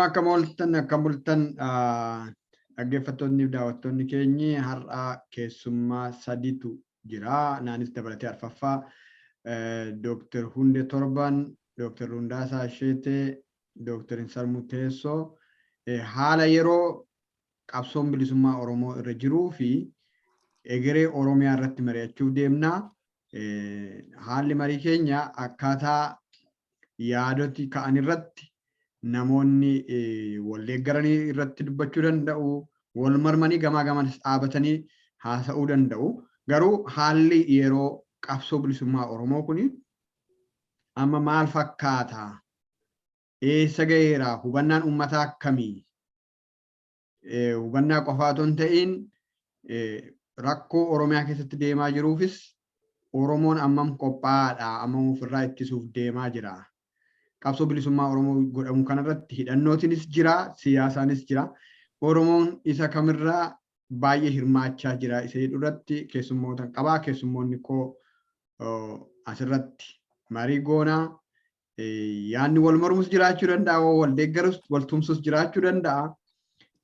Ashama, akkam ooltan, akkam bultan, dhaggeeffattoonni fi daawwattoonni keenyi? Har'a keessummaa sadiitu jira. Naanis dabalatee arfaffaa, Dooktar Hundee Torban, Dooktar Hundaasaa Sheetee, Dooktar Insarmuu Teessoo, haala yeroo qabsoon bilisummaa Oromoo irra jiruu fi egeree Oromiyaa irratti mari'achuuf deemna. Haalli marii keenya akkaataa yaadoti ka'an irratti namoonni wal deeggaranii irratti dubbachuu danda'u, wal marmanii gamaa gamanas dhaabatanii haasa'uu danda'u. Garuu haalli yeroo qabsoo bilisummaa Oromoo kuni amma maal fakkaata? Eessa gaheera? Hubannaan uummataa akkamii? Hubannaa qofaa otoo hin ta'in, rakkoo Oromiyaa keessatti deemaa jiruufis Oromoon ammam qophaa'aadha? Ammam ofirraa ittisuuf deemaa jira? Qabsoo bilisummaa Oromoo godhamu kanarratti hidhannootiinis jira, siyaasaanis jira. Oromoon isa kamirraa baay'ee hirmaachaa jira isa jedhu irratti keessummoota qabaa. Keessummoonni koo asirratti marii goonaa. Yaadni wal mormus jiraachuu danda'a, wal deeggarus, wal tumsus jiraachuu danda'a.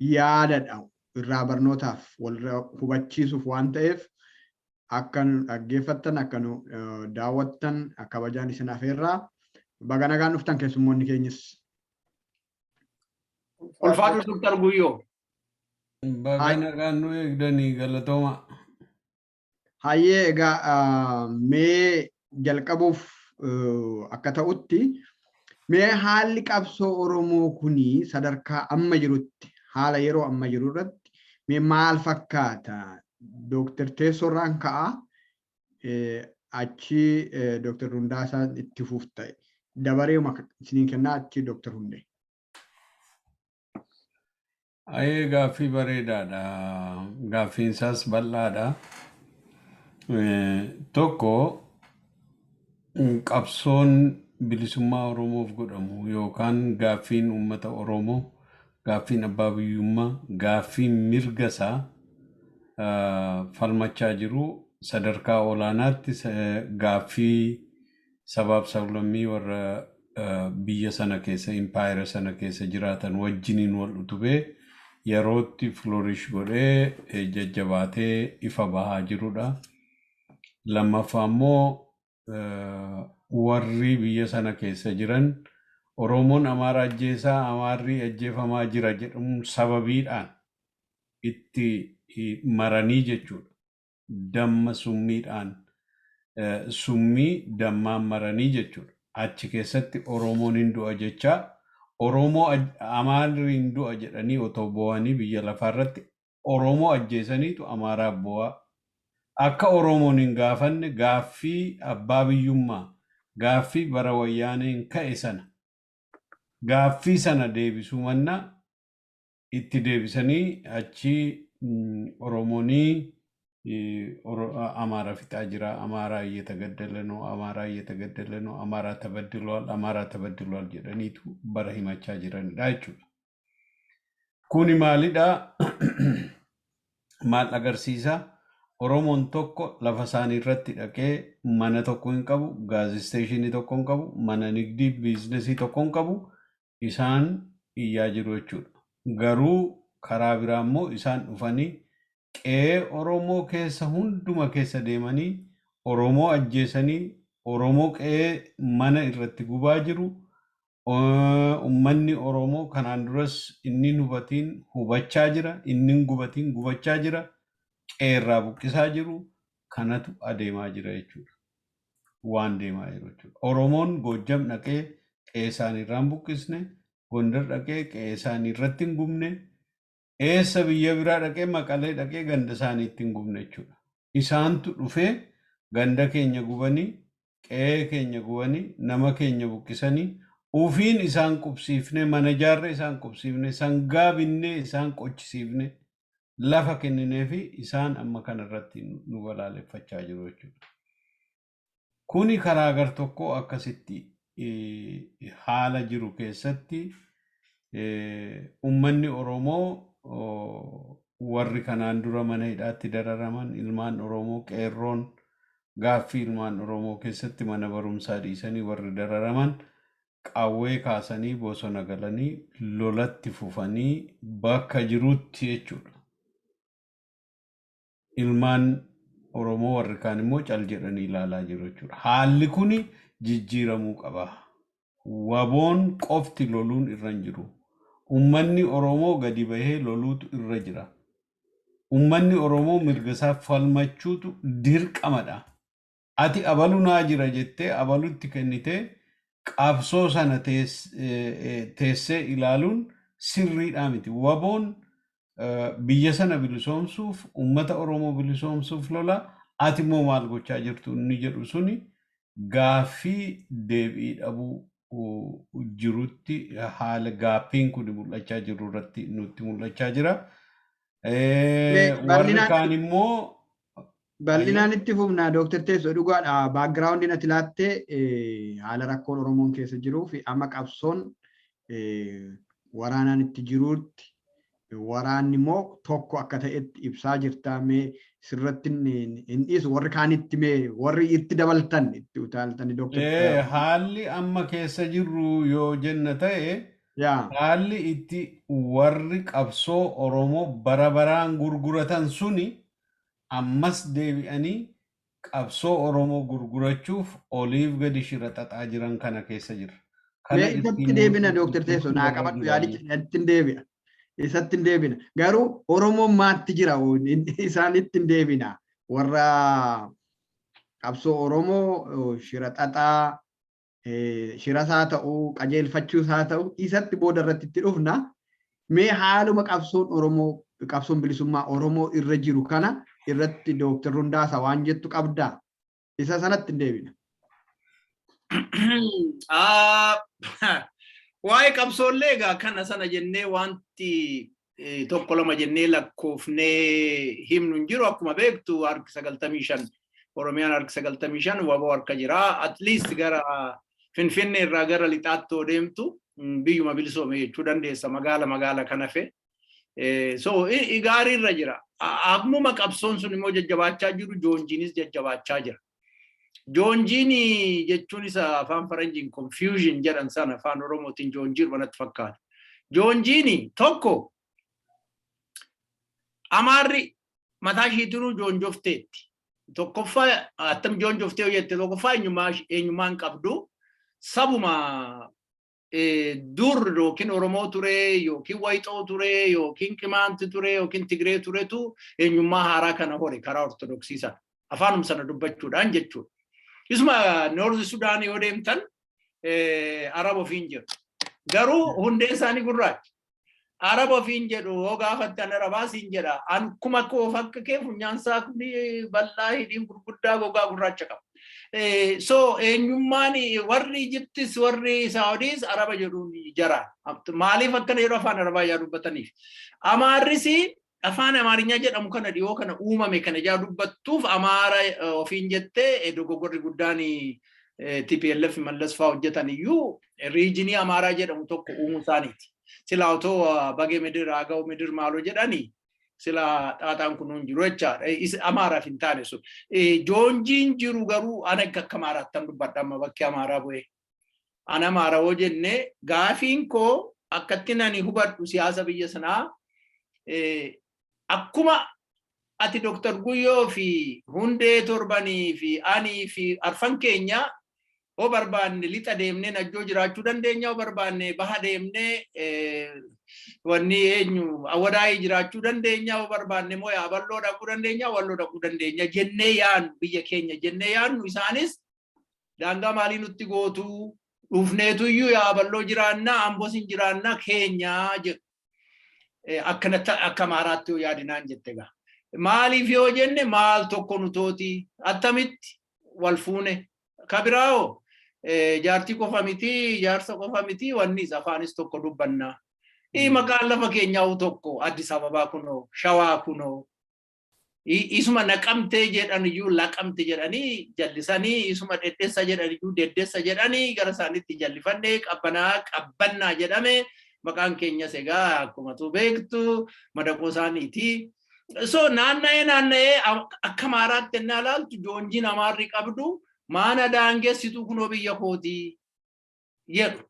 Yaadadha, irraa barnootaaf wal hubachiisuuf waan ta'eef, akka nu dhaggeeffattan, akka nu daawwattan kabajaan isin afeerraa. Baga nagaan dhuftan, keessummoonni keenyis. Ulfaatu, Dr. Guyyoo. Baga nagaan nu eegdanii, galatooma. Hayyee, egaa mee jalqabuuf akka ta'utti, mee haalli qabsoo Oromoo kuni sadarkaa amma jirutti, haala yeroo amma jiru irratti mee maal fakkaata? Dooktar Teessoorraan ka'a. Achi Dooktar Hundaasaa itti fufta. Dabareema isiniin kennaa, achi Dooktar Hundee. Ayee, gaaffii bareedaadha. Gaaffiin isaas bal'aadha. Tokko, qabsoon bilisummaa Oromoof godhamu yookaan gaaffiin uummata Oromoo, gaaffiin abbaa biyyummaa, gaaffiin mirga isaa falmachaa jiru sadarkaa olaanaatti gaaffii sabaaf sablammii warra biyya sana keessa, impaayera sana keessa jiraatan wajjiniin wal utubee yerootti flourish godhee jajjabaatee ifa bahaa jirudha. Lammaffaa immoo, warri biyya sana keessa jiran Oromoon Amaara ajjeesaa, Amaarri ajjeefamaa jira jedhamuun sababiidhaan itti maranii jechuudha. Damma summiidhaan, summii dammaan maranii jechuudha. Achi keessatti Oromoon hin du'a jechaa, Oromoo Amaarri hin du'a jedhanii otoo bo'anii, biyya lafaarratti Oromoo ajjeesaniitu Amaaraaf bo'aa. Akka Oromoon hin gaafanne, gaaffii abbaa biyyummaa, gaaffii bara Wayyaaneen ka'e sana, gaaffii sana deebisuu mannaa itti deebisanii achi Oromoonii Amaara fixaa jira, አማራ እየተገደለ ነው፣ አማራ እየተገደለ ነው፣ አማራ ተበድሏል፣ አማራ ተበድሏል jedhaniitu bara himachaa jiranidha jechuudha. Kuni maalidha? Maal agarsiisa? Oromoon tokko lafa isaanii irratti dhaqee mana tokko hin qabu, gas station tokko hin qabu, mana nigdii business tokko hin qabu, isaan iyyaa jiru jechuudha. Garuu karaa biraa immoo isaan dhufanii qe'ee Oromoo keessa hunduma keessa deemanii Oromoo ajjeesanii, Oromoo qe'ee mana irratti gubaa jiru. Uummanni Oromoo kanaan duras inni hin hubatiin hubachaa jira, inni hin gubatiin gubachaa jira, qe'eerraa buqqisaa jiru, kanatu adeemaa jira jechuudha. Waan deemaa jiru jechuudha. Oromoon Goojjam dhaqee qe'ee isaanii irraa hin buqqisne, Gondar dhaqee qe'ee isaanii irratti hin gubne, eessa biyya biraa dhaqee, Maqalee dhaqee ganda isaanii itti hin gubne jechuudha. Isaantu dhufee ganda keenya gubanii, qe'ee keenya gubanii, nama keenya buqqisanii, ufiin isaan qubsiifne, mana ijaarree isaan qubsiifne, sangaa binnee isaan qochisiifne, lafa kenninee fi isaan amma kanarratti nu balaaleffachaa jiru jechuudha. Kuni karaa gar tokkoo akkasitti haala jiru keessatti, uummanni Oromoo warri kanaan dura mana hidhaatti dararaman, ilmaan Oromoo, qeerroon gaaffii ilmaan Oromoo keessatti mana barumsaa dhiisanii warri dararaman Qawwee kaasanii bosona galanii lolatti fufanii bakka jirutti jechuudha. Ilmaan Oromoo warri kaan immoo cal jedhanii ilaalaa jiru jechuudha. Haalli kuni jijjiiramuu qaba. WBOn qofti loluun irra hin jiru. Uummanni Oromoo gadi bahee loluutu irra jira. Uummanni Oromoo mirga isaa falmachuutu dirqamadha. Ati abalu naa jira jettee abalutti kennitee qabsoo sana teessee ilaaluun sirriidhaa miti. WBOn biyya sana bilisoomsuuf, uummata Oromoo bilisoomsuuf lola. Ati immoo maal gochaa jirtu inni jedhu suni gaaffii deebii dhabuu jirutti haala gaaffiin kun mul'achaa jiru irratti nutti mul'achaa jira. Warri kaan immoo Bal'inaan itti fufna, Dooktar Teessoo, dhugaadha. Backgroundiin ati laattee haala rakkoon Oromoon keessa jiruu fi amma qabsoon waraanaan itti jiruutti waraanni immoo tokko akka ta'etti ibsaa jirta. Mee sirratti hin dhiisu, warri kaanitti mee warri itti dabaltan itti utaaltani, Dooktar. Haalli amma keessa jirru yoo jenna ta'e, haalli itti warri qabsoo Oromoo bara baraan gurguratan suni ammas deebi'anii qabsoo Oromoo gurgurachuuf oliif gadi shira xaxaa jiran kana keessa jira. Mee isatti deebina, Dooktar Teessoo, naa qabadhu yaadicha, isatti hin deebina. Isatti hin deebina. Garuu Oromoon maatti jira, isaanitti hin deebina. Warra qabsoo Oromoo shira xaxaa, shiras haa ta'u, qajeelfachuus haa ta'u, isatti booda irratti itti dhufna. Mee haaluma qabsoon Oromoo, qabsoon bilisummaa Oromoo irra jiru kana irratti Dooktar Hundaasaa waan jettu qabdaa? Isa sanatti hin deebina. Waa'ee qabsoollee egaa kana sana jennee wanti tokko lama jennee lakkoofnee himnu hin jiru. Akkuma beektu, harki 95, Oromiyaan harki 95 WBO harka jira. At least gara Finfinnee irraa gara lixaatti yoo deemtu biyyuma bilisoome jechuu dandeessa, magaala magaala kan hafe. So gaarii irra jira. Akkuma qabsoon sun immoo jajjabaachaa jiru, joonjiinis jajjabaachaa jira. Joonjiin jechuun isa afaan faranjiin confusion jedhan sana afaan Oromootiin joonjiin manatti fakkaata. Joonjiin tokko, Amaarri mataa ishiitinuu joonjofteetti. Tokkoffaa attam joonjoftee yoo jette, tokkoffaa eenyummaa hin qabdu. Sabuma dur yookiin Oromoo ture yookiin Wayixoo ture yookiin Qimaanti ture yookiin Tigree turetu eenyummaa haaraa kana hore karaa Ortodoksii sana. Afaanuma sana dubbachuudhaan jechuudha. Isuma North Sudaan yoo deemtan Arab ofiin jedhu. Garuu hundeen isaanii gurraacha. Arab ofiin jedhu, yoo gaafattan Arabaa siin jedha. Akkuma koof akka kee funyaan isaa kun bal'aa, hidhiin gurguddaa, gogaa gurraacha qaba. So eenyummaan warri Ijiptis, warri Saawudiis Araba jedhuun jara. Maaliif akkana yeroo afaan Arabaa yaa dubbataniif? Amaarris afaan Amaarinyaa jedhamu kana dhiyoo kana uumame kana ijaa dubbattuuf Amaara ofiin jettee. Dogoggorri guddaan TPLF Mallas fa'aa hojjetan iyyuu regionii Amaaraa jedhamu tokko uumuu isaaniiti. Sila otoo Bagee Midir, Agaw Midir maaloo jedhanii sila xaaxaan kun hin jiru jechaadha. Amaaraaf hin taane sun. Joonjiin jiru garuu ana akka Amaaraattan dubbadha, amma bakki Amaaraa bu'ee. Ana Amaara hoo jennee, gaafiin koo akkatti nani hubadhu siyaasa biyya sanaa, akkuma ati Dooktar Guyyoo fi Hundee Torbanii fi anii fi arfan keenya hoo barbaanne lixa deemnee Najjoo jiraachuu dandeenya, hoo barbaanne baha deemnee wanni eenyu Awwadaayii jiraachuu dandeenya, hoo barbaanne immoo Yaaballoo dhaquu dandeenya, Walloo dhaquu dandeenya jennee yaannu, biyya keenya jennee yaannu, isaanis daangaa maalii nutti gootu, dhufneetu iyyuu Yaaballoo jiraannaa, Ambos hin jiraannaa, keenyaa jedhu. Akkanatti akka Amaaraatti yoo yaadinaan jette egaa. Maaliif yoo jenne, maal tokko nutooti, attamitti wal fuune? Kabiraa'oo jaartii qofa miti, jaarsa qofa miti, wannis afaanis tokko dubbannaa. Maqaan lafa keenyaa tokko, Addis Ababaa kunoo, Shawaa kunoo, isuma Naqamtee jedhan iyyuu Laqamte jedhanii jallisanii, isuma Dhedhessa jedhan iyyuu Deddessa jedhanii gara isaaniitti jallifannee Qabbanaa, Qabbannaa jedhame. Maqaan keenyas egaa akkuma tu beektu madaqoo isaaniiti. So naanna'ee naanna'ee akka Amaaraatti ennaa ilaaltu, joonjiin Amaarri qabdu maana daangessitu, kunoo biyya kootii jedhu.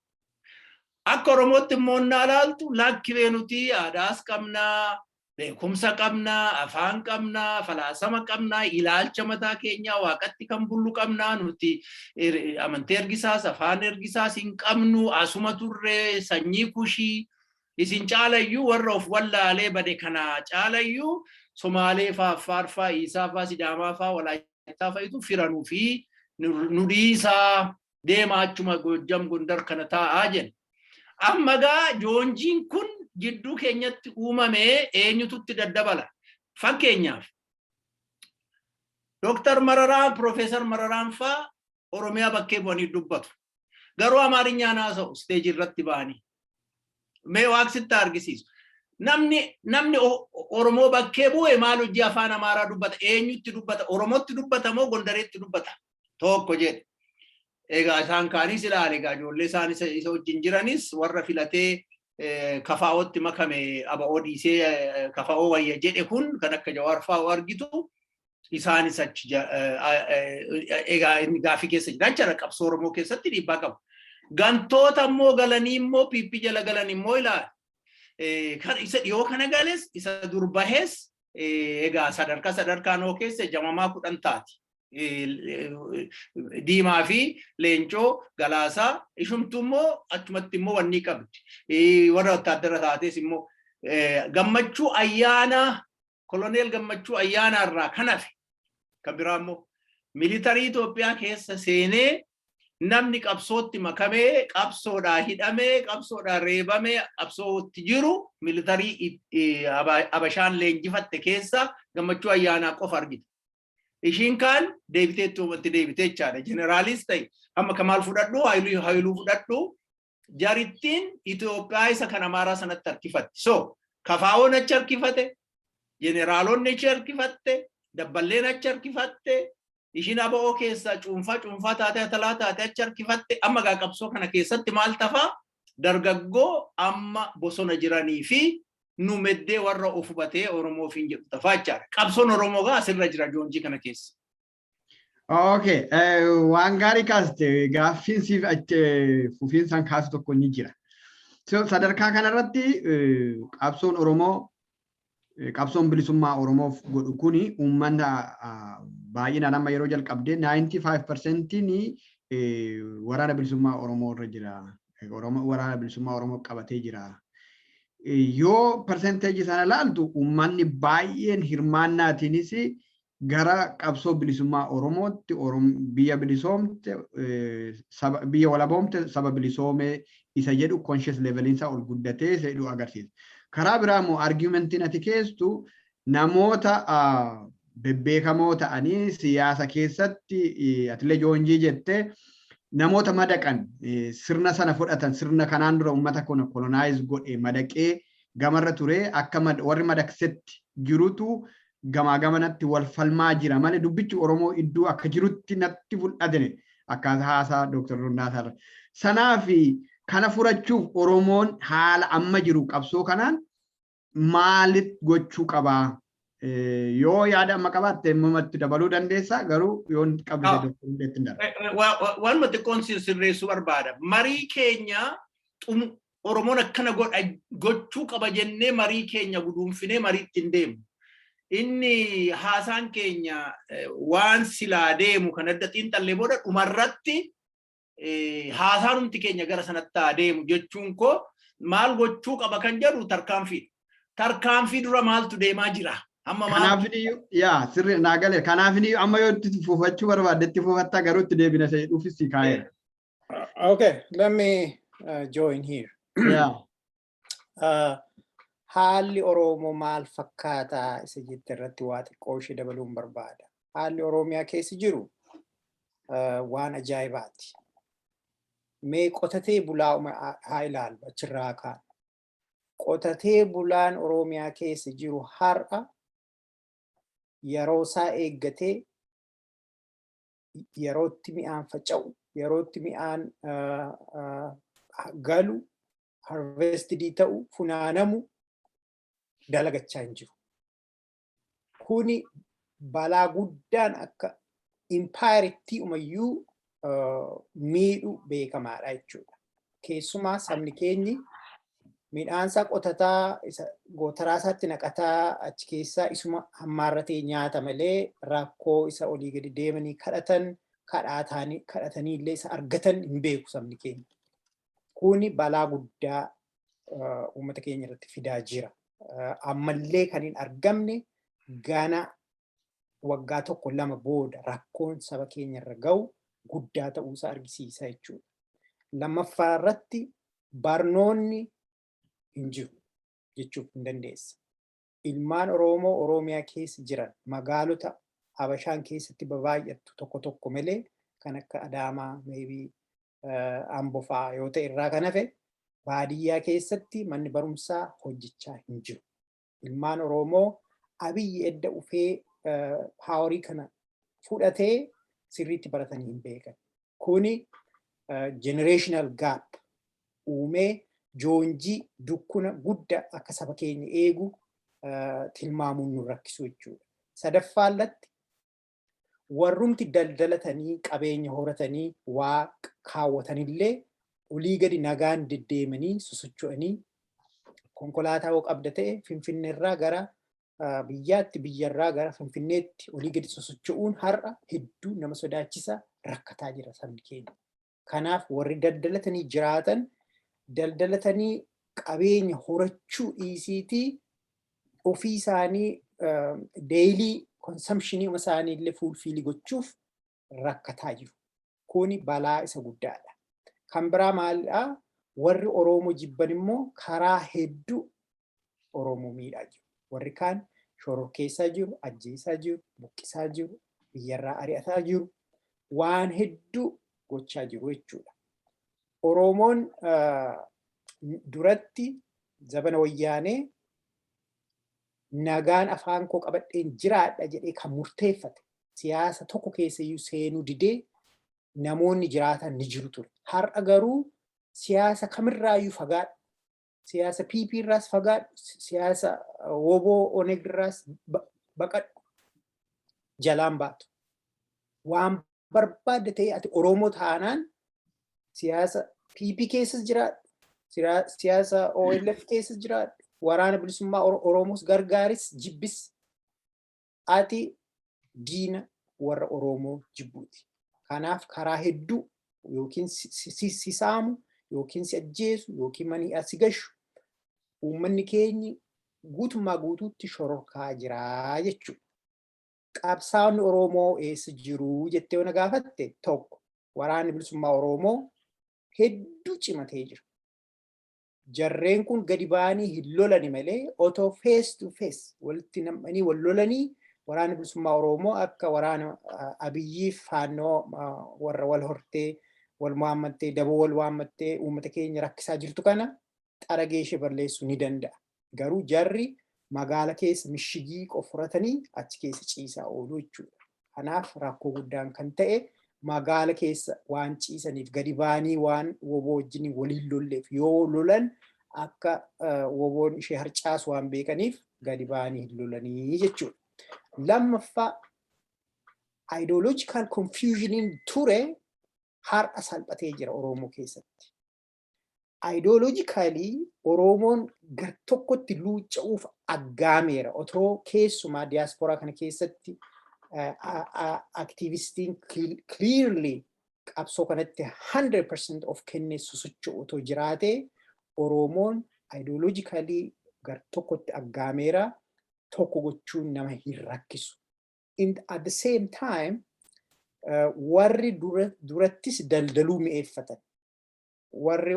Akka Oromootti immoo innaa ilaaltu, lakkibee nuti aadaas qabnaa, beekumsa qabnaa, afaan qabnaa, falaasama qabnaa, ilaalcha mataa keenyaa waaqatti kan bullu qabnaa. Nuti amantii ergisaas afaan ergisaas hin qabnu, asuma turre, sanyii Kushii isin caalayyuu, warra of wallaalee bade kana caalayyuu Somaalee faa, Affaar faa, Iisaa faa, Sidaamaa faa, Walaayittaa fa'itu firanuu fi nu dhiisaa, deema, achuma Gojjam Gondar kana taa'aa jenna. Amma gaa joonjiin kun jidduu keenyatti uumamee eenyututti daddabala? Fakkeenyaaf, Dooktar Mararaan, Piroofeesar Mararaan faa Oromiyaa bakkee bu'anii dubbatu. Garuu Amaarinyaan haasa'u stage irratti ba'anii. Mee waaqsitti argisiisu. Namni Oromoo bakkee bu'e maal hojii afaan Amaaraa dubbata? Eenyutti dubbata? Oromootti dubbata moo Gondareetti dubbata? Tokko jedhe. Egaa isaan kaanis ilaale, egaa ijoollee isaan isa wajjin jiranis warra filatee kafaa'ootti makame, aba'oo dhiisee kafaa'oo wayya jedhe kun kan akka Jawaar fa'aa argitu, isaanis achi egaa inni gaafii keessa jira jechaadha. Qabsoo Oromoo keessatti dhiibbaa qabu. Gantoota immoo galanii immoo PP jala galan immoo ilaala. Isa dhiyoo kana gales, isa dur bahes, egaa sadarkaa sadarkaan hoo keessa jamamaa 10 taati. Diimaa fi Leencoo Galaasaa ishumtu immoo achumatti immoo wanni qabdi. Warra wattaaddara taates immoo Gammachuu Ayyaanaa, Koloneel Gammachuu Ayyaanaa irraa kan hafe kan biraa immoo military Itoophiyaa keessa seenee namni qabsootti makamee, qabsoodhaa hidhamee, qabsoodhaa reebamee, qabsootti jiru military Abashaan leenjifatte keessa Gammachuu Ayyaanaa qofa argita. Ishiin kaan deebiteetti uumatti deebitee jechaadha. Jeneraalis ta'e, amma Kamaal fudhadhu, Haayiluu fudhadhu, jarittiin Itoophiyaa isa kan Amaaraa sanatti harkifatti. So kafaa'oon achi harkifate, jeneraalonni achi harkifatte, dabballeen achi harkifatte, ishiin aba'oo keessaa cuunfaa cuunfaa taatee, atalaa taatee achi harkifatte. Amma gaa qabsoo kana keessatti maal tafaa? Dargaggoo amma bosona jiranii fi nu meddee warra of hubatee Oromoof hin jedhu tafaa jechaadha. Qabsoon Oromoo gaa asirra jira joonjii kana keessa. Okay, waan gaarii kaaste. Gaaffiin siif fufiinsaan kaasu tokko ni jira. So, sadarkaa kanarratti qabsoon Oromoo, qabsoon bilisummaa Oromoof godhu kuni uummata baay'inaan amma yeroo jalqabdee 95% waraana bilisummaa Oromoo irra jira. Waraana bilisummaa Oromoo qabatee jira. Yoo percentage sana ilaaltu, uummanni baay'een hirmaannaatiinis gara qabsoo bilisummaa Oromootti, biyya bilisoomte, biyya walaboomte, saba bilisoomee isa jedhu conscious leveliinsaa ol guddatee isa jedhu agarsiisa. Karaa biraa immoo argumentiin ati keessu namoota bebbeekamoo ta'anii siyaasa keessatti, atillee joonjii jettee, namoota madaqan, sirna sana fudhatan, sirna kanaan dura uummata kana colonize godhe madaqee gamarra ture, akka warri madaqsetti jirutu gamaa gamanatti wal falmaa jira malee dubbichi Oromoo iddoo akka jirutti natti fudhatene akkaataa haasaa Dr. Rundaasaarra. Sanaaf kana furachuuf Oromoon haala amma jiru qabsoo kanaan maalit gochuu qabaa? Yoo yaada amma qabaatte immumatti dabaluu dandeessa, garuu yoo qabde Dr. Hundeetti hin darba. Waanuma xiqqoon sirreessuu barbaada. Marii keenya Oromoon akkana godha gochuu qaba jennee marii keenya guduunfinee mariitti hin deemu. Inni haasaan keenya waan silaa deemu kan adda xiinxallee booda dhumarratti haasaanumti keenya gara sanatti haa deemu jechuun koo, maal gochuu qaba kan jedhu tarkaanfiidha. Tarkaanfii dura maaltu deemaa jira? Amma Kanaafiniyyuu, yaa, sirri naa gale. Kanaafiniyyuu amma yoo itti fufachuu barbaadde itti fufattaa, garuu itti deebina isa jedhuufis si kaa'eera. Okay, let me join here. Yeah. Haalli Oromoo maal fakkaataa isa jette irratti waa xiqqoo ishee dabaluun barbaada. Haalli Oromiyaa keessa jiru waan ajaa'ibaati. Mee qotatee bulaa haa ilaallu, achirraa kaan. Qotatee bulaan Oromiyaa keessa jiru har'a yeroo isaa eeggatee, yerootti mi'aan faca'u, yerootti mi'aan galu, harvested ta'u, funaanamu dalagachaa hin jiru. Kuni balaa guddaan akka impaayerittii umayyuu miidhu beekamaadha jechuudha. Keessumaa sabni keenyi midhaansaa qotataa, isa gootaraa isaatti naqataa, achi keessaa isuma hammaarratee nyaata malee rakkoo isa olii gadi deemanii kadhatan, kadhatanii illee isa argatan hin beeku sabni keenya. Kuni balaa guddaa uummata keenya irratti fidaa jira. Ammallee kan hin argamne, gana waggaa tokko lama booda rakkoon saba keenya irra ga'u guddaa ta'uusaa argisiisa jechuudha. Lammaffaa irratti barnoonni hin jiru jechuuf hin dandeessa. Ilmaan Oromoo Oromiyaa keessa jiran magaalota Habashaan keessatti babaay'attu tokko tokko malee, kan akka Adaamaa, maybe Amboo fa'aa yoo ta'e irraa kan hafe, baadiyyaa keessatti manni barumsaa hojjechaa hin jiru. Ilmaan Oromoo Abiyyi edda ufee power kana fudhatee sirriitti baratanii hin beekan. Kuni generational gap uumee joonjii dukkuna guddaa akka saba keenya eegu tilmaamuun nu rakkisu jechuudha. Sadaffaa irratti warrumti daldalatanii qabeenya horatanii waa kaawwatanillee olii gadi nagaan deddeemanii sosocho'anii, konkolaataa yoo qabda ta'e Finfinneerraa gara biyyaatti, biyyarraa gara Finfinneetti olii gadi sosocho'uun har'a hedduu nama sodaachisa, rakkataa jira sabni keenya. Kanaaf warri daldalatanii jiraatan daldalatanii qabeenya horachuu dhiisiitii ofii isaanii daily consumption isaanii illee fulfill gochuuf rakkataa jiru. Kuni balaa isa guddaadha. Kan biraa maalidhaa? Warri Oromoo jibban immoo karaa hedduu Oromoo miidhaa jiru. Warri kaan shororkeessaa jiru, ajjeesaa jiru, buqqisaa jiru, biyyarraa ari'ataa jiru, waan hedduu gochaa jiru jechuudha. Oromoon duratti zabana Wayyaanee nagaan afaan koo qabadheen jiraadha jedhee kan murteeffate, siyaasa tokko keessayyuu seenuu didee namoonni jiraatan ni jiru ture. Har'a garuu siyaasa kamirraayyuu fagaadhu. Siyaasa PP irraas fagaadhu, siyaasa WBO ONEG irraas baqadhu. Jalaan baatu. Waan barbaadde ta'e, ati Oromoo taanaan siyaasa PP keessas jiraadhu, siyaasa OLF keessas jiraadhu, Waraana Bilisummaa Oromoos gargaaris jibbis, ati diina warra Oromoo jibbuuti. Kanaaf karaa hedduu yookiin si saamu, yookiin si ajjeesu, yookiin mana si gashu. Uummanni keenyi guutummaa guutuutti shororkaa jiraa jechuudha. Qabsaa'onni Oromoo eessa jiru jettee yoo na gaafatte, tokko Waraanni Bilisummaa Oromoo hedduu cimatee jira. Jarreen kun gadi ba'anii hin lolani malee, otoo face to face walitti nam'anii wal lolanii, Waraanni Bilisummaa Oromoo akka waraana Abiyyiif Faannoo warra wal hortee wal waammattee, daboo wal waammattee uummata keenya rakkisaa jirtu kana xaragee ishee balleessuu ni danda'a. Garuu jarri magaala keessa mishigii qofuratanii achi keessa ciisaa oolu jechuudha. Kanaaf rakkoo guddaan kan ta'e magaala keessa waan ciisaniif gadi ba'anii waan WBO wajjin waliin lolleef, yoo lolan akka WBOn ishee harcaasu waan beekaniif gadi ba'anii hin lolanii jechuudha. Lammaffaa, ideological confusioniin ture har'a salphatee jira Oromoo keessatti. Ideologically Oromoon gar tokkotti luucca'uuf aggaameera. Otoo keessumaa diyaasporaa kana keessatti activistiin clearly qabsoo kanatti 100% of kennee sosocho'u otoo jiraatee, Oromoon ideologically gar tokkotti aggaameera, tokko gochuun nama hin rakkisu. At the same time, warri durattis daldaluu mi'eeffatan. Warri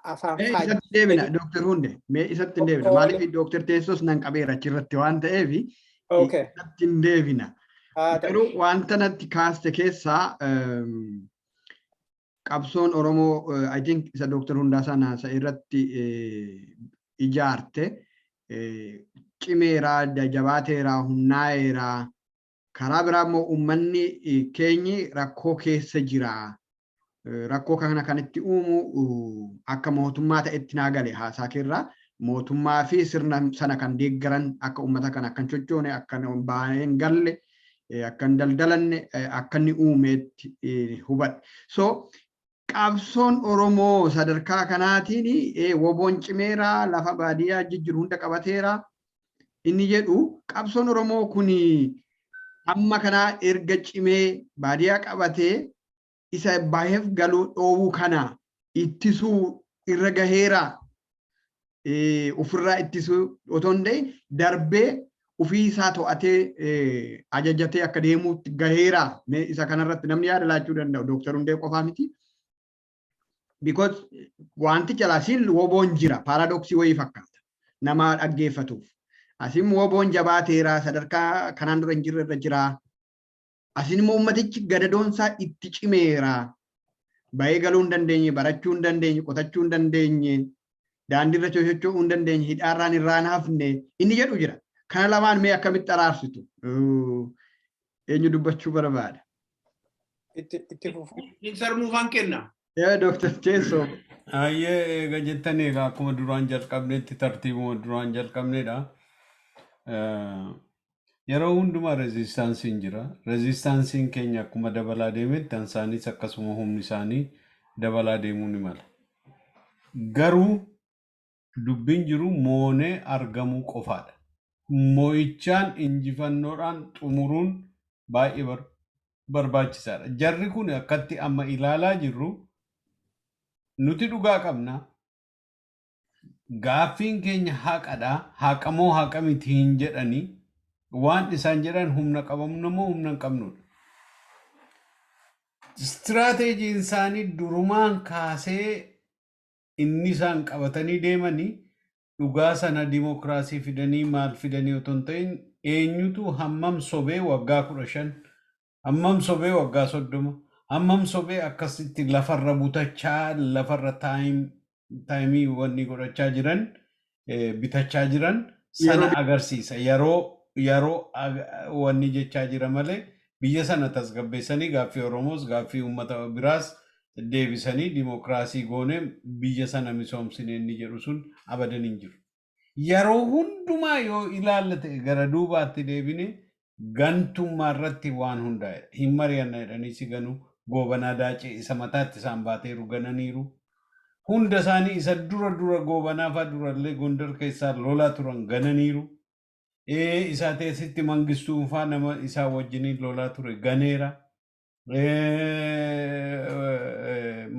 afaan Isatti deebina, Dooktar Hunde. Mee isatti hin deebina. Maaliif, Dooktar Teessoos nan qabeera achirratti waan ta'eef isatti hin deebina. Garuu wanta natti kaaste keessaa qabsoon Oromoo, I think isa Dooktar Hundaasaa Naasa irratti ijaarte, cimeeraa, jabaateeraa, humnaa'eeraa. Karaa biraa immoo uummanni keenyi rakkoo keessa jira. Rakkoo kana kan itti uumu akka mootummaa ta'etti naa gale haasaa keerraa, mootummaa fi sirna sana kan deeggaran akka uummata kana akka hin sochoone, akka baanee hin galle, akka hin daldalanne akka inni uumeetti hubadhe. So Qabsoon Oromoo sadarkaa kanaatiin woboon cimeera, lafa baadiyyaa jijjiiru hunda qabateera. Inni jedhu qabsoon Oromoo kun amma kanaa erga cimee baadiyyaa qabatee isa baheef galuu dhoowwuu kana ittisuu irra gaheera. Ofirraa ittisuu otoo hin ta'in darbee ofii isaa to'atee ajajatee akka deemuutti gaheera. Isa kanarratti namni yaada laachuu danda'u Dooktar Hundee qofaa miti. Because wanti calaasiin woboon jira, paradox wayii fakkaata nama dhaggeeffatuuf. Asin woboon jabaateera, sadarkaa kanaan dura hin jirre irra jira. Asin immoo ummatichi gadadoonsaa itti cimeera. Bahee galuu hin dandeenye, barachuu hin dandeenye, qotachuu hin dandeenye, daandiirra socho'uu hin dandeenye, hidhaarraan irraan hafne inni jedhu jira. Kana lamaan mee akkamitti araarsitu? Eenyu dubbachuu barbaada? Itti fufu. Sarmuufaan kenna. Yaa Dooktar Teessoo. Ayyee, eega jettanii egaa akkuma duraan jalqabnetti, tartiibuma duraan jalqabnedha. Yeroo hundumaa resistanceiin jira. Resistanceiin keenya akkuma dabalaa deemetti isaanis akkasuma humni isaanii dabalaa deemuu ni mala. Garuu dubbiin jiru moonee argamuu qofaadha. Mo'ichaan injifannoodhaan xumuruun baay'ee barbaachisaadha. Jarri kun akkatti amma ilaalaa jirru, nuti dhugaa qabna. Gaaffiin keenya haqadha. Haqa moo haqa miti hin jedhanii, waan isaan jedhan humna qabamnu moo humna hin qabnudha. Strategyn isaanii durumaan kaasee inni isaan qabatanii deemanii dhugaa sana dimokiraasii fidanii maal fidanii otoo hin ta'in, eenyutu hammam sobee waggaa 15, hammam sobee waggaa 30, hammam sobee akkasitti lafarra butachaa, lafarra time wanni godhachaa jiran, bitachaa jiran sana agarsiisa. Yeroo wanni jechaa jira malee biyya sana tasgabbeessanii gaaffii Oromoos gaaffii uummata biraas deebisanii dimokiraasii goonee biyya sana misoomsine inni jedhu sun abadan hin jiru. Yeroo hundumaa yoo ilaalla ta'e, gara duubaatti deebine, gantummaa irratti waan hundaa'edha. Hin mari'anna jedhanii si ganuu, Goobanaa Daacee isa mataatti isaan baateeru gananiiru. Hunda isaanii isa dura dura Goobanaa fa'aa durallee Gondar keessaa lolaa turan gananiiru. Isaa teessitti Mangistuun fa'aa nama isaa wajjiniin lolaa ture ganeera.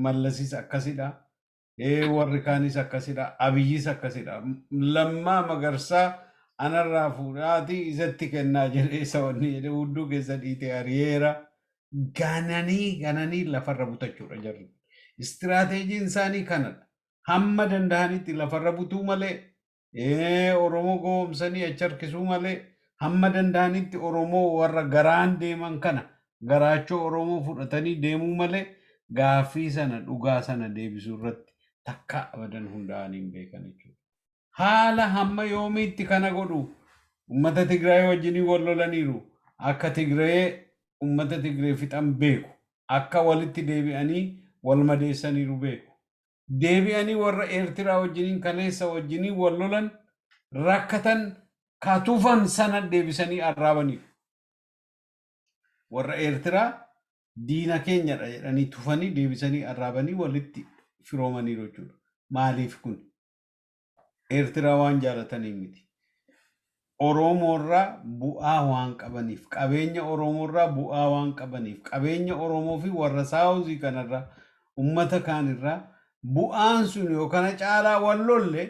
Mallasis akkasidha. Warri kaanis akkasidha. Abiyyis akkasidha. Lammaa Magarsaa anarraa fuudhaatii isatti kennaa jedhee isa wanni jedhee hudduu keessa dhiite ari'eera. Gananii gananii lafarra butachuudha jarri. Strategyn isaanii kanadha. Hamma danda'anitti lafarra butuu malee, Oromoo gowwoomsanii achi harkisuu malee, hamma danda'anitti Oromoo warra garaan deeman kana garaachoo Oromoo fudhatanii deemuu malee gaaffii sana dhugaa sana deebisuu irratti takka abadan hundaa'anii hin beekan jechuudha. Haala hamma yoomiitti kana godhu? Uummata Tigraay wajjinii wal lolaniiru. Akka Tigree uummata Tigree fixan beeku. Akka walitti deebi'anii wal madeessaniiru beeku. Deebi'anii warra Eertiraa wajjiniin kaleessa wajjiniin wal lolan, rakkatan, katufan sana deebisanii arraabaniiru. Warra Eertiraa diina keenyadha jedhanii tufanii deebisanii arraabanii walitti firoomaniiru jechuudha. Maaliif kun? Eertiraa waan jaalataniif miti. Oromoorraa bu'aa waan qabaniif, qabeenya Oromoorraa bu'aa waan qabaniif, qabeenya Oromoo fi warra South kanarraa, uummata kaanirraa bu'aan sun yoo kana caalaa wal lolle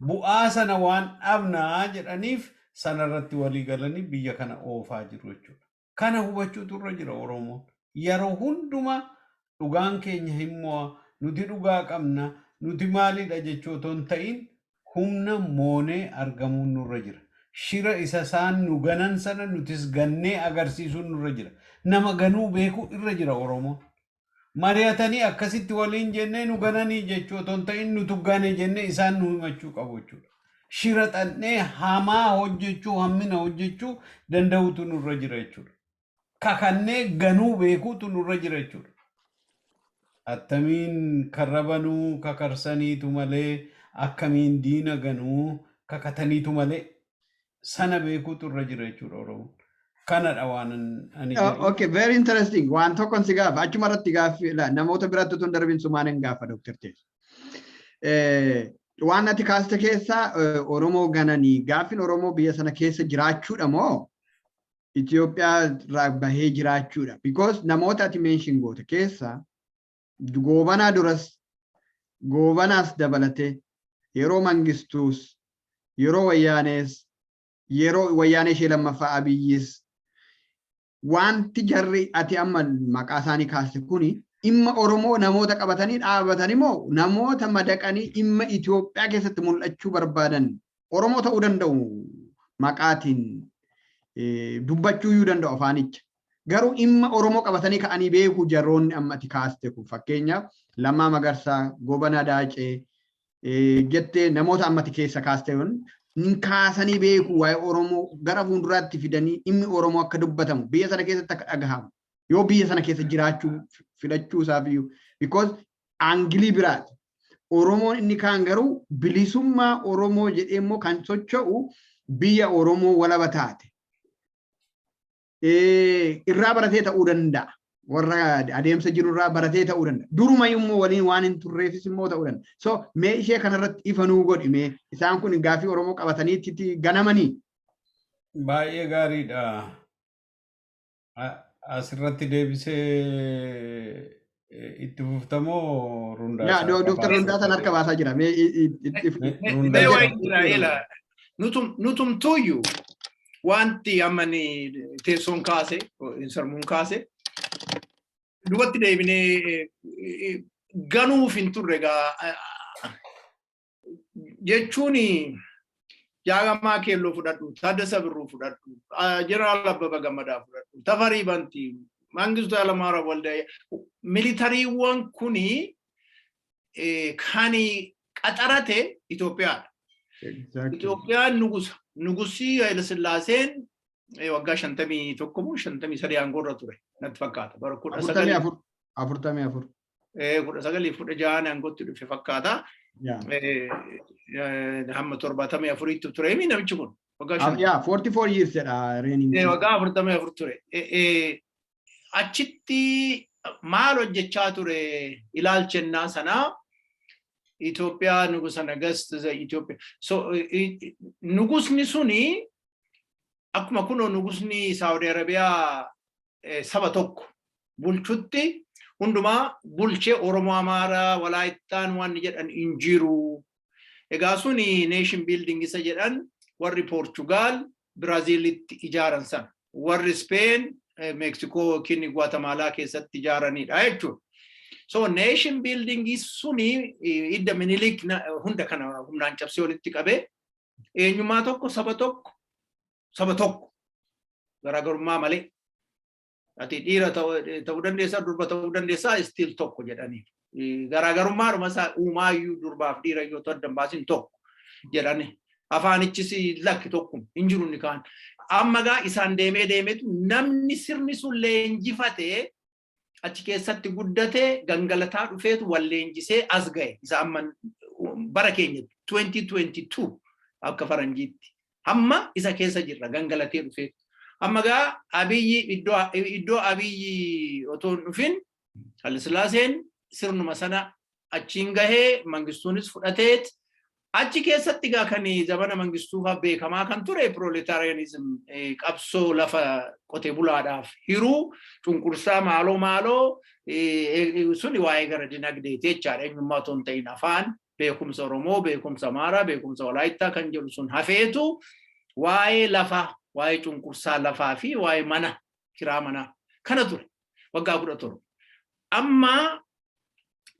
bu'aa sana waan dhabnaa jedhaniif sanarratti walii galanii biyya kana oofaa jiru jechuudha. Kana hubachuutu irra jira Oromoon. Yeroo hundumaa dhugaan keenya hin mo'a, nuti dhugaa qabna, nuti maalidha jechuu otoo hin ta'in humna moonee argamuun nurra jira. Shira isa isaan nu ganan sana nutis gannee agarsiisuun nurra jira. Nama ganuu beekuu irra jira Oromoon. Mari'atanii akkasitti waliin jennee nu gananii jechuu otoo hin ta'in nutu gane jennee isaan nu himachuu qabu jechuudha. Shira xannee hamaa hojjechuu, hammina hojjechuu danda'utu nurra jira jechuudha. Kakannee ganuu beekuutu nurra jira jechuudha. Attamiin karra banuu kakarsaniitu malee, akkamiin diina ganuu kakataniitu malee, sana beekuutu irra jira jechuudha Oromoon. Kanadha waan ani jedhu. Okay, very interesting. Waan tokkon si gaafa. Achuma irratti gaaffii namoota biratti otoo hin darbin sumaan hin gaafa, Dr. Teessu. Waan ati kaaste keessaa Oromoo gananii gaaffiin Oromoo biyya sana keessa jiraachuudha moo Itoophiyaa irraa bahee jiraachuudha? Because namoota ati mention goote keessa Goobanaa duras, Goobanaas dabalatee, yeroo Mangistuus, yeroo Wayyaanees, yeroo Wayyaanee ishee lammaffaa, Abiyyis, wanti jarri ati amma maqaa isaanii kaaste kuni dhimma Oromoo namoota qabatanii dhaabatanii moo namoota madaqanii dhimma Itoophiyaa keessatti mul'achuu barbaadan, Oromoo ta'uu danda'u, maqaatiin dubbachuu iyyuu danda'u afaanicha? Garuu dhimma Oromoo qabatanii ka'anii beeku jarroonni amma ati kaaste kun? Fakkeenyaaf Lammaa Magarsaa, Goobana Daacee jettee namoota amma ati keessa kaaste kun hin kaasanii beeku waa'ee Oromoo gara fuulduraatti fidanii dhimmi Oromoo akka dubbatamu, biyya sana keessatti akka dhagahamu, yoo biyya sana keessa jiraachuu filachuu isaaf iyyuu, because angle biraati. Oromoon inni kaan garuu bilisummaa Oromoo jedhee immoo kan socho'u biyya Oromoo walaba taate. Irraa baratee ta'uu danda'a. Warra adeemsa jiru irraa baratee ta'uu danda'a. Duruma immoo waliin waan hin turreefis immoo ta'uu danda'a. So mee ishee kanarratti ifa nuu godhi. Mee isaan kun gaaffii Oromoo qabatanii itti ganamanii? Baay'ee gaariidha. Asirratti deebisee itti fuftamoo Rundaasaa? Yaa, Dooktar Rundaasaan harka baasaa jira. Mee itti Mee waa'ee Israa'eela nutumtuyyuu wanti amma ni teessoon kaase, sarmuun kaase, duubatti deebinee ganuuf hin turre egaa jechuun, Jaagamaa Keelloo fudhadhu, Taaddasa Birruu fudhadhu, Jeneraal Abbaba Gammadaa fudhadhu, Tafarii Bantii, Mangistuu Hayilamaariyaam Waldayee, militarywwan kuni kan qaxarate Itoophiyaadha. Itoophiyaan nugusa. Nugusii Haayila Sillaaseen waggaa 51 moo 53 aangoorra ture natti fakkaata. Bara kudha 44. 44. 1916 aangootti dhufe fakkaata. Hamma 74tti ture namichi kun. Waggaa Yaa, 44 years jedha reigning. Waggaa 44 ture. Achitti maal hojjechaa ture ilaalchennaa sanaa? Itoophiyaa nugusa nagast Itoophiyaa. So nugusni suni akkuma kunoo nugusni Saawudi Arabiyaa saba tokko bulchutti hundumaa bulchee Oromoo, Amaaraa, Walaayittaan waan jedhan hin jiru. Egaa suni nation building isa jedhan warri Poorchugaal Biraaziilitti ijaaran sana. Warri Speen Meeksikoo yookiin Guatemaalaa keessatti ijaaranidha jechuudha. So nation building suni idda Minilik hunda kana humnaan cabsee walitti qabee eenyummaa tokko, saba tokko, saba tokko garaagarummaa malee. Ati dhiira ta'uu dandeessaa, durba ta'uu dandeessaa, still tokko jedhanii. Garaagarummaadhuma isaa uumaayyuu durbaaf dhiira yoo ta'u addan baasin tokko jedhani. Afaanichis lakki tokkuma hin jiru inni kaan. Amma gaa isaan deemee deemeetu namni sirni sun leenjifatee achi keessatti guddatee gangalataa dhufeetu wal leenjisee as ga'e. Isa amma bara keenya 2022 akka faranjiitti. Hamma isa keessa jirra gangalatee dhufeetu. Amma gaa Abiyyi iddoo Abiyyi otoo hin dhufin Hayilasillaaseen sirnuma sana achiin gahee, Mangistuunis fudhateet achi keessatti gaa kan zamana Mangistuufaa beekamaa kan ture proletarianism, qabsoo lafa qotee bulaadhaaf hiruu, cunqursaa maaloo maaloo suni waa'ee gara dinagdeeti jechaadha. Eenyummaa otoo hin ta'in afaan, beekumsa Oromoo, beekumsa Amaaraa, beekumsa Walaayittaa kan jedhu sun hafeetu waa'ee lafaa, waa'ee cunqursaa lafaa fi waa'ee mana kiraa manaa kana ture waggaa 17. Amma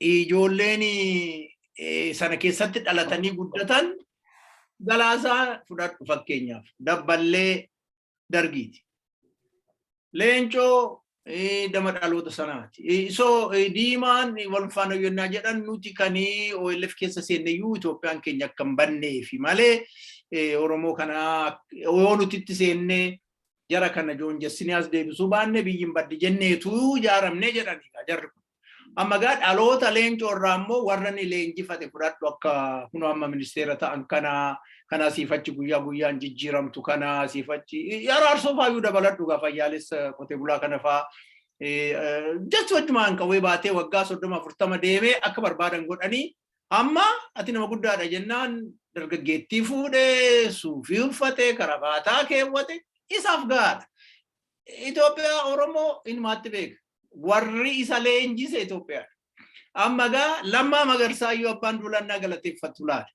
ijoolleen sana keessatti dhalatanii guddatan, Galaasaa fudhadhu fakkeenyaaf, dabballee Dargiiti. Leencoo dama dhaloota sanaati. So diimaan wal faana yennaa jedhan, nuti kan OLF keessa seenne iyyuu Itoophiyaan keenya akka hin banneefi malee Oromoo kana yoo nuti itti seennee jara kana joonjessinee as deebisuu baanne biyyi hin baddi jenneetu ijaaramnee jedhaniidha jarri kun. Amma gaa dhaloota Leencoo irraa immoo warra ni leenjifate fudhadhu, akka kunoo amma ministeera ta'an kana, kana siifachi guyyaa guyyaan jijjiiramtu kana siifachi araarsoo faayyuu dabaladhu gaa, fayyaalessa qotee bulaa kana faa jechi wajjumaan qawwee baatee waggaa 30 40 deemee akka barbaadan godhanii, amma ati nama guddaadha jennaan dargaggeettii fuudhee, suufii uffatee, karabaataa keewwate isaaf gahaadha. Itoophiyaa Oromoo inumaatti beeka. Warri isa leenjise Itoophiyaadha. Amma gaa Lammaa Magarsaa iyyuu abbaan duulannaa galateeffatu laata.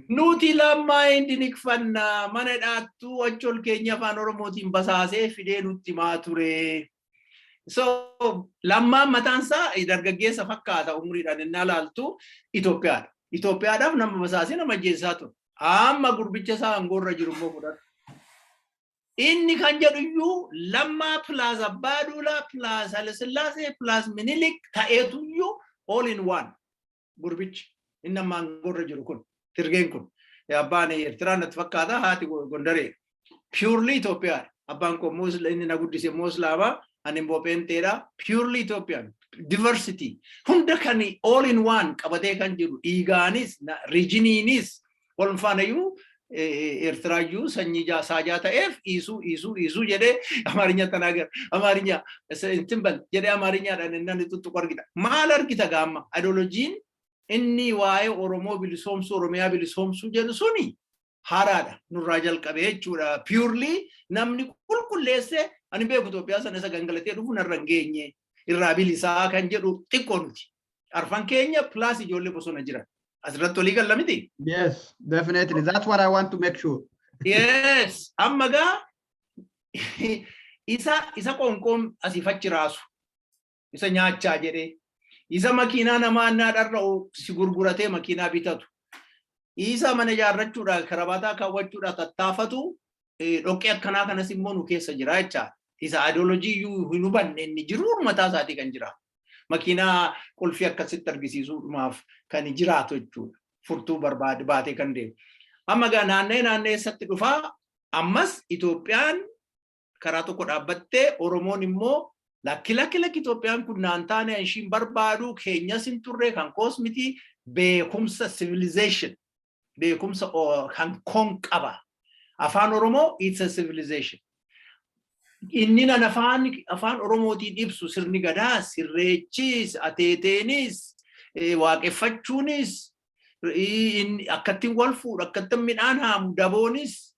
Nuti Lammaa hin diniqfannaa, mana dhaattuu achi ol keenya afaan Oromootiin basaasee fidee nutti himaa ture. So Lammaan mataan isaa dargaggeessa fakkaata, umriidhaan innaa laaltu Itoophiyaadha. Itoophiyaadhaaf nama basaasee nama ajjeesisaa ture. Amma gurbicha isaa aangoorra jiru immoo fudhatu. Inni kan jedhu iyyuu Lammaa plus Abbaa Duulaa plus Haayilasillaasee plus Minilik ta'eetu iyyuu all in one gurbichi inni amma aangoorra jiru kun, Tirgeen kun. Abbaan Eertiraa natti fakkaata, haati Gondaree. Purely Itoophiyaadha. Abbaan koo inni na guddise immoo Islaamaa, ani immoo Pheenxeedha. Purely Ethiopian. Diversity. Hunda kan all in one qabatee kan jiru, dhiigaanis regioniinis wal faanayyuu Eertiraayyuu sanyii saajaa ta'eef dhiisuu dhiisuu dhiisuu jedhee Amaarinya tanaagar, Amaarinya intin bal jedhee Amaariñaadhaan inni tuttuqu argita. Maal argita gaamma? Ideologyn inni waa'ee Oromoo bilisoomsuu, Oromiyaa bilisoomsuu jedhu suni haaraadha nurraa jalqabee jechuudha. Purely namni qulqulleessee ani beeku Itoophiyaa sana isa gangalatee dhufu narra hin geenye, irraa bilisaa kan jedhu xiqqoo nuti. Arfan keenya plus ijoollee bosona jiran. Asirratti walii galla miti? Yes, definitely. That's what I want to make sure. Yes. Amma gaa isa qoonqoon asiif achi raasu, isa nyaachaa jedhee, isa makiinaa namaa innaa dharra'u si gurguratee makiinaa bitatu, isa mana ijaarrachuudhaan karabaataa kaawwachuudhaan tattaafatu, dhoqqee akkanaa kanas immoo nu keessa jira jechaadha. Isa ideology iyyuu hin hubanne, inni jiru mataa isaatii kan jira. Makiinaa qulfii akkasitti argisiisuudhaaf kan jiraatu jechuudha. Furtuu barbaade baatee kan deemu. Amma gaa naanna'ee naanna'ee eessatti dhufaa? Ammas Itoophiyaan karaa tokko dhaabbattee, Oromoon immoo lakki, lakki, lakki, Itoophiyaan kun naan taane, ishiin barbaadu keenyas hin turre, kan koos miti, beekumsa civilization, beekumsa kan koon qaba. Afaan Oromoo, it's a civilization. Inni nan afaan Oromootiin ibsu, sirni gadaas, irreechis, ateeteenis, waaqeffachuunis, akkattiin wal fuudhu, akkattiin midhaan haamu, daboonis,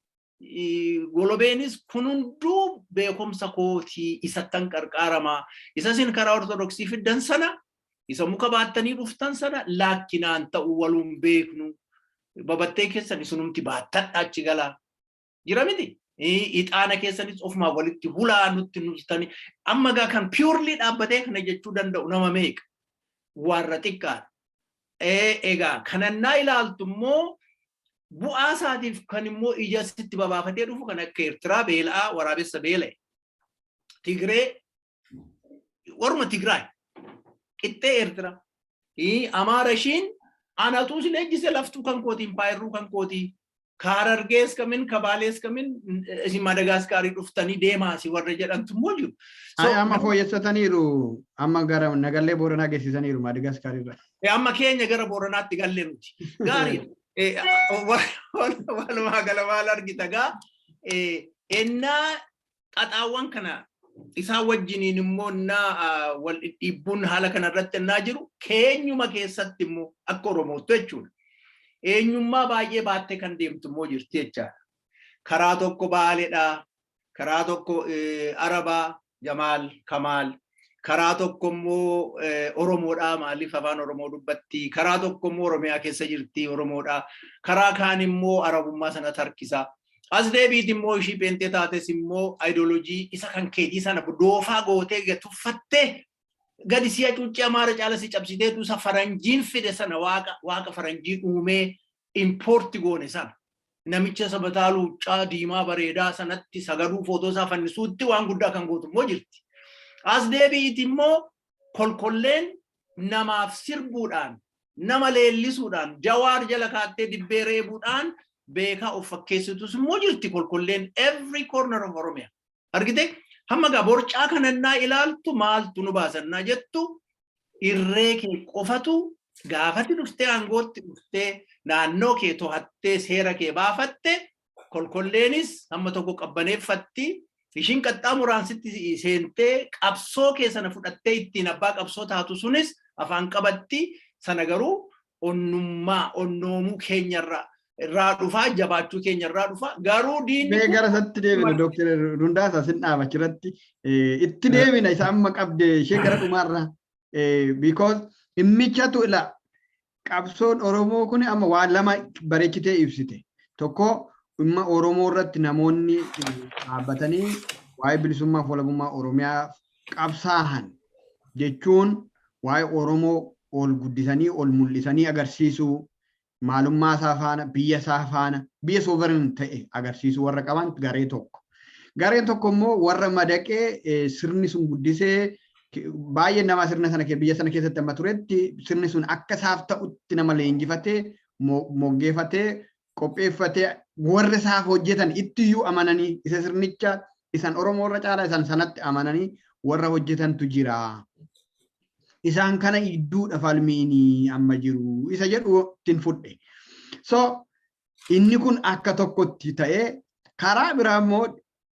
golobeenis, kun hunduu beekumsa kootii, isattan qarqaaramaa. Isa isin karaa Ortodoksii fiddan sana, isa muka baattanii dhuftan sana laakkinaan ta'uu waluun beeknu. Babattee keessan isinumti baattadha achi galaa. Jira miti? Ixaana keessanis ofumaa walitti hulaa nutti nultanii. Amma gaa kan purely dhaabbatee kana jechuu danda'u nama meeqa? Warra xiqqaadha. Egaa kanannaa ilaaltu immoo bu'aa isaatiif kan immoo ija sitti babaafatee dhufu kan akka Eertiraa beela'aa, waraabessa beela'e. Tigree, waruma Tigraay qixxee Eertiraa. Amaara ishiin anatuu si leenjise, laftuu kan kooti, impaayirruu kan kooti. Kaarargees kamin, Kabaalees kamin, isin Madagaaskaarii dhuftanii deemaasi warra jedhantu immoo jiru. Amma fooyyessataniiru, amma gara Nagallee Booranaa geessisaniiru Madagaaskaarirra. Amma keenya gara Booranaatti galle nuti. Gaarii. Walumaa gala maal argita gaa? Ennaa xaxaawwan kana isaan wajjiniin immoo innaa wal dhidhiibbuun haala kanarratti ennaa jiru, keenyuma keessatti immoo akka Oromootti jechuudha. Eenyummaa baay'ee baattee kan deemtu immoo jirti jechaadha. Karaa tokko Baaleedha, karaa tokko Arabaa, Jamaal, Kamaal, karaa tokko immoo Oromoodha, maaliif afaan Oromoo dubbatti, karaa tokko immoo Oromiyaa keessa jirti Oromoodha, karaa kaan immoo Arabummaa sana tarkisa. As deebiit immoo ishii pheenxee taates immoo ideology isa kan keetii sana doofaa gootee tuffattee gadi si'a cuuccii Amaara caala si cabsiteetu isa faranjiin fide sana, waaqa faranjiin uumee import goone sana, namicha sabataa luuccaa diimaa bareedaa sanatti sagaduu, footoo isaa fannisuutti waan guddaa kan gootu immoo jirti. As deebi'iti immoo kolkolleen namaaf sirbuudhaan, nama leellisuudhaan, Jawaar jala kaattee dibbee reebuudhaan beekaa of fakkeessitus immoo jirti kolkolleen every corner of Oromia. Argite? Hamma gaa borcaa kanannaa ilaaltu maaltu nu baasannaa jettu. Irree kee qofatu gaafati dhuftee aangootti dhuftee naannoo kee to'attee seera kee baafatte, kolkolleenis hamma tokko qabbaneeffatti. Ishiin qaxxaamuraan sitti seentee qabsoo kee sana fudhattee ittiin abbaa qabsoo taatu sunis afaan qabatti. Sana garuu onnummaa onnoomuu keenyarraa irraa dhufaa, jabaachuu keenya irraa dhufaa, garuu diinni. Mee gara isatti deebina. Dooktar Rundaasaa, sin dhaaba achirratti. Itti deebina isa amma qabde ishee gara dhumaarra, because dhimmichatu ila qabsoon Oromoo kun amma waan lama bareechitee ibsite. Tokko, dhimma Oromoo irratti namoonni dhaabbatanii waa'ee bilisummaa fi walabummaa Oromiyaa qabsaahan jechuun waa'ee Oromoo ol guddisanii ol mul'isanii agarsiisuu, maalummaa isaa faana, biyya isaa faana, biyya sovereign ta'e agarsiisuu warra qaban garee tokko. Gareen tokko immoo warra madaqee sirni sun guddisee, baay'ee nama sirna sana biyya sana keessatti amma turetti sirni sun akka isaaf ta'utti nama leenjifatee, moggeeffatee, qopheeffatee, warra isaaf hojjetan ittiyyuu amananii, isa sirnicha isan Oromoo irra caalaa isan sanatti amananii warra hojjetantu jira. Isaan kana idduudha falmiinii amma jiru isa jedhu ittiin fudhe. So inni kun akka tokkotti ta'ee, karaa biraa immoo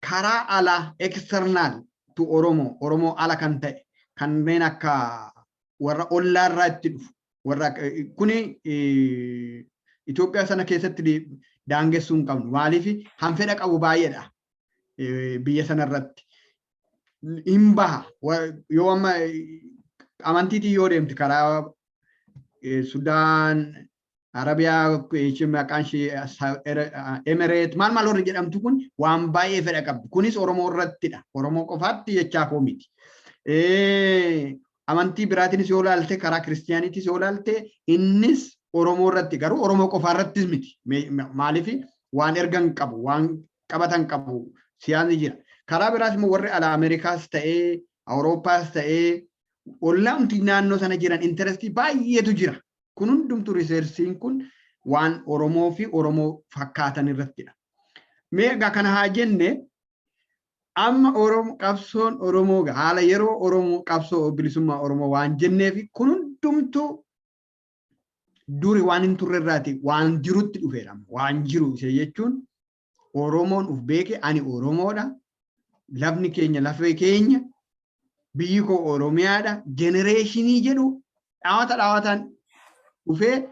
karaa alaa, external to Oromoo, Oromoo ala kan ta'e, kanneen akka warra ollaarraa itti dhufu, warra kuni Itoophiyaa sana keessatti daangessuu hin qabnu. Maaliif? Hanfedha qabu baay'eedha biyya sanarratti. Hin baha. Yoo amma amantiitiin yoo deemte, karaa Sudaan, Arabiyaa, maqaan ishee Emireet, maal maal warri jedhamtu kun waan baay'ee fedha qabdi. Kunis Oromoo irrattidha. Oromoo qofaatti jechaa koo miti. Amantii biraatiinis yoo ilaalte, karaa kiristiyaaniitis yoo ilaalte, innis Oromoo irratti, garuu Oromoo qofaa irrattis miti. Maaliif? Waan ergan qabu, waan qabatan qabu, siyaasni jira. Karaa biraas immoo warri ala Ameerikaas ta'ee Awurooppaas ta'ee ollaamti naannoo sana jiran interestii baay'eetu jira. Kun hundumtu resourceiin kun waan Oromoo fi Oromoo fakkaatan irrattidha. Mee egaa kana haa jenne. Amma Oromoo, qabsoon Oromoo haala yeroo Oromoo, qabsoo bilisummaa Oromoo waan jenneef, kun hundumtuu duri waan hin turre irraati waan jirutti dhufeera. Waan jiru isa jechuun Oromoon uf beeke, ani Oromoodha. Lafni keenya lafee keenya, biyyi koo Oromiyaadha. Generationii jedhu dhaawata dhaawataan dhufee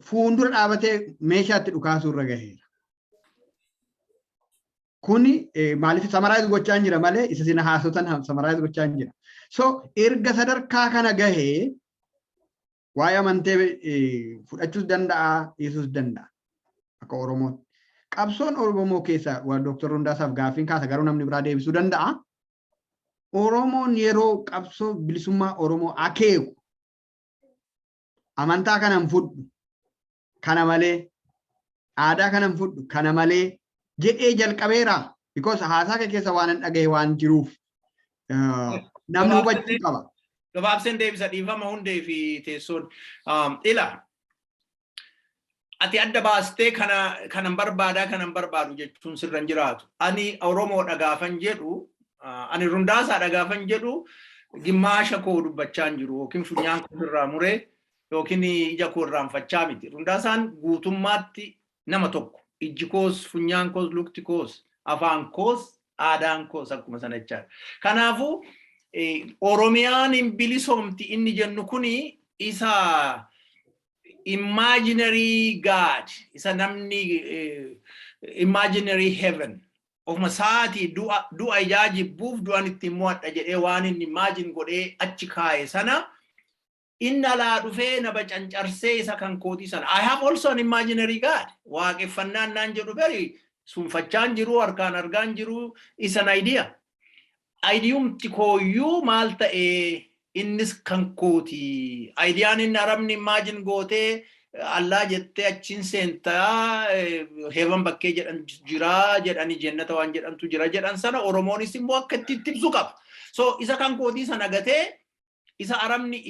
fuuldura dhaabatee meeshaatti dhukaasuu irra gaheera. Kuni maaliif summarize gochaa jira malee, isa sina haasotan summarize gochaa jira. So erga sadarkaa kana gahee, waa'ee amantee fudhachuus danda'a, dhiisuus danda'a akka Oromootti. Qabsoon Oromoo keessa Dooktar Hundaasaaf gaaffiin kaasa, garuu namni biraa deebisuu danda'a. Oromoon yeroo qabsoo bilisummaa Oromoo akeeku, amantaa kana hin fudhu kana malee, aadaa kana hin fudhu kana malee jedhee jalqabeera. Because haasaa kee keessa waan hin dhagahe waan jiruuf namni hubachuu qaba. Gabaabseen deebisa, dhiifama Hundee fi Teessoon. Ila ati adda baastee kana kanan barbaadaa, kanan barbaadu jechuun sirra hin jiraatu. Ani Oromoodha gaafan jedhu, ani Rundaasaadha gaafan jedhu, gimmaasha koo dubbachaa hin jiru, yookiin funyaan koo irraa muree yookiin ija koo irraanfachaa miti. Rundaasaan guutummaatti nama tokko. Ijji koos, funyaan koos, lukti koos, afaan koos, aadaan koos akkuma sana jechaadha. Kanaafuu Oromiyaan hin bilisoomti inni jennu kuni isa imaginary God, isa namni imaginary heaven ofuma isaatii du'a ijaa jibbuuf du'an ittiin mo'adha jedhee waan inni imagine godhee achi kaa'e sana, inni alaa dhufee na bacancarsee isa kan kootii sana. I have also an imaginary God. Waaqeffannaan naan jedhu bari sunfachaan jiru, harkaan argaan jiru, is an idea. Ideumti kooyyuu maal ta'ee, innis kan kooti. Ideaan inni Arabni imagine gootee Allaa jettee achiin seentaa, heaven bakkee jedhan jira jedhanii, jennata waan jedhantu jira jedhan sana, Oromoonis immoo akka itti ibsu qaba. So isa kan kootii sana gatee isa Arabni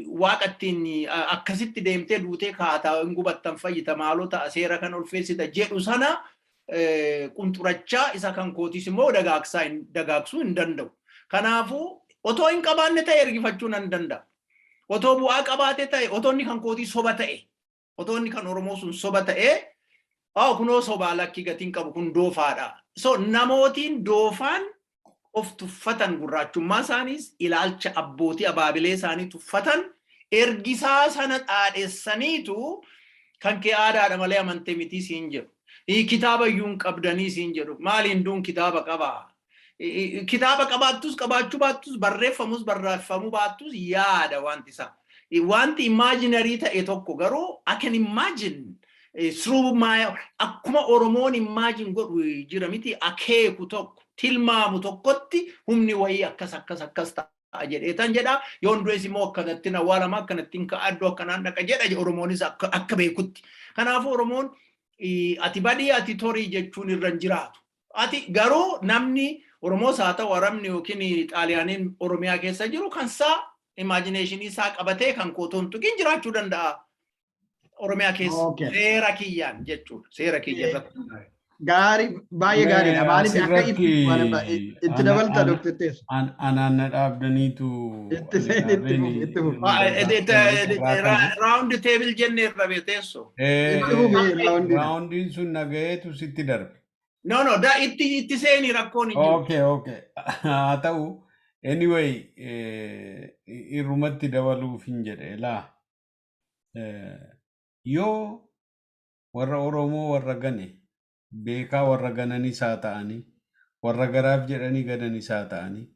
waaqa ittiin akkasitti deemtee duutee kaataa, hin gubattan, fayyita, maaloo ta'a, seera kan ulfeessita jedhu sana qunxurachaa isa kan kootiis immoo dagaagsuu hin danda'u. Kanaafuu Otoo hin qabaanne ta'e ergifachuu nan danda'a. Otoo bu'aa qabaate ta'e, otoo inni kan kootii soba ta'e, otoo inni kan Oromoo sun soba ta'e, kunoo sobaa, lakkii, gatiin qabu, kun doofaadha. So namootiin doofaan of tuffatan, gurraachummaa isaaniis ilaalcha abbootii abaabilee isaanii tuffatan, ergisaa sana dhaadhessaniitu kan kee aadaadha malee amantee mitii siin jedhu. Kitaaba iyyuu hin qabdanii siin jedhu. Maaliin duun kitaaba qabaa? Kitaaba qabaattus qabaachuu baattus, barreeffamus barreeffamuu baattus, yaada wanti isaa. Wanti imaginary ta'e tokko garuu I can imagine through my, akkuma Oromoon imagine godhu jira miti, akeeku tokko tilmaamu tokkotti humni wayii akkas akkas akkas ta'a jedheetan jedha. Yoon du'es immoo akkanatti awwaalama, akkanatti ka'a, iddoo akkanaan dhaqa jedha Oromoonis akka beekutti. Kanaafuu Oromoon ati badii ati torii jechuun irra hin jiraatu. Ati garuu namni Oromoos haa ta'u, Arabni yookiin Xaaliyaaniin Oromiyaa keessa jiru kan isaa imagination isaa qabatee kan kootoon tuqiin jiraachuu danda'a. Oromiyaa keessa seera kiyyaan jechuudha. Seera kiyya irratti. Gaarii, baay'ee gaariidha. Maaliif akka itti dabalta, Dr. Teessu? Anaan na dhaabdaniitu. Itti seeni, itti fufi, itti fufi. Round table jennee irra beeteessu. Itti fufi round. Roundiin sun nagayeetu sitti darbe. No, da itti seeni, rakkoon hin jiru. Okay. Haa ta'u, anyway, irrumatti dabaluuf hin jedhe laa. Yoo warra Oromoo warra gane, beekaa warra gananis haa ta'anii, warra garaaf jedhanii gananis haa ta'anii,